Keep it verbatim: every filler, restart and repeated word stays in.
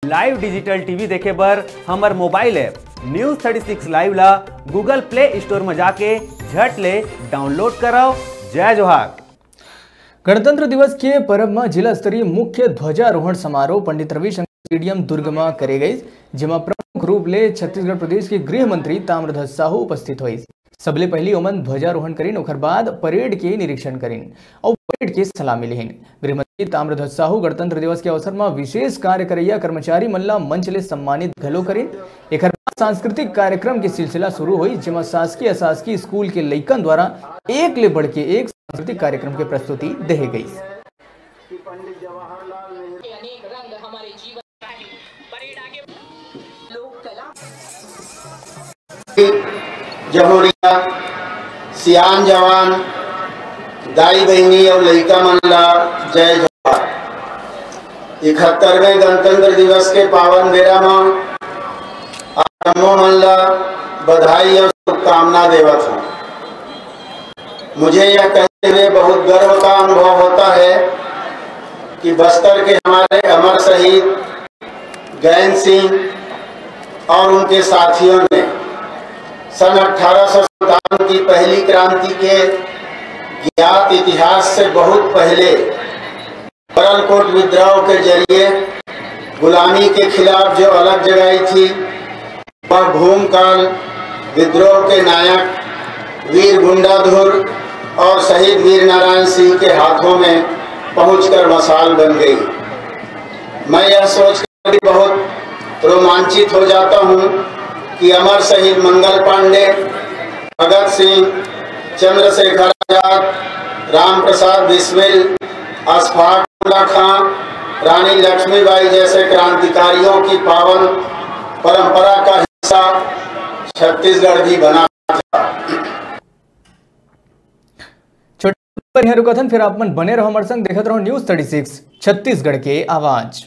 Live digital TV देखे बर हमर mobile app news thirty six live ला Google प्ले स्टोर म जाके झट ले डाउनलोड करव। जय जोहार। गणतंत्र दिवस के परब म जिला स्तरीय मुख्य ध्वजारोहण समारोह पंडित रविशंकर स्टेडियम दुर्ग म करे गइस, जेमा प्रमुख रूप ले छत्तीसगढ़ प्रदेश के गृह मंत्री ताम्रध्वज साहू उपस्थित होइस। सबले पहिली ओमन ध्वजारोहण करिन, ओखर बाद परेड के निरीक्षण करिन अउ परेड के सलामी लिहिन। गृह मंत्री ताम्रध्वज साहू गणतंत्र दिवस के अवसर म विशेष कार्य करइया कर्मचारी मन ला मंच ले सम्मानित घलो करिन। एखर बाद सांस्कृतिक कार्यक्रम के सिलसिला शुरू होइस, जेमा शासकीय अशासकीय स्कूल के लइकन द्वारा एक ले बढ़ के एक सांस्कृतिक कार्यक्रम के प्रस्तुति देहे गइस। जमोरिया, सियान जवान, दाई बहिनी अउ लइका मन ला जय जोहार। इकहत्तरवें गणतंत्र दिवस के पावन बेरा म आप जम्मो मन ला बधाई अउ शुभकामना देवत हूँ। मुझे यह कहते हुए बहुत गर्व का अनुभव होता है कि बस्तर के हमारे अमर शहीद गैन सिंह और उनके साथियों ने सन अठारह सौ संतावन की पहली क्रांति के ज्ञात इतिहास से बहुत पहले बरलकोट विद्रोह के जरिए गुलामी के खिलाफ जो अलख जगाई थी, वह भूमकाल विद्रोह के नायक वीर गुंडाधुर और शहीद वीर नारायण सिंह के हाथों में पहुंचकर मशाल बन गई। मैं यह सोचकर भी बहुत रोमांचित हो जाता हूं कि अमर शहीद मंगल पांडे, भगत सिंह, चंद्रशेखर आजाद, राम प्रसाद बिस्मिल, अशफाक उल्ला खां, रानी लक्ष्मीबाई जैसे क्रांतिकारियों की पावन परंपरा का हिस्सा छत्तीसगढ़ भी बना था। छोटे पर यहाँ रुकथन, फिर आप मन बने रहो हमारे संग, देखत रहो न्यूज़ थर्टी सिक्स छत्तीसगढ़ के आवाज।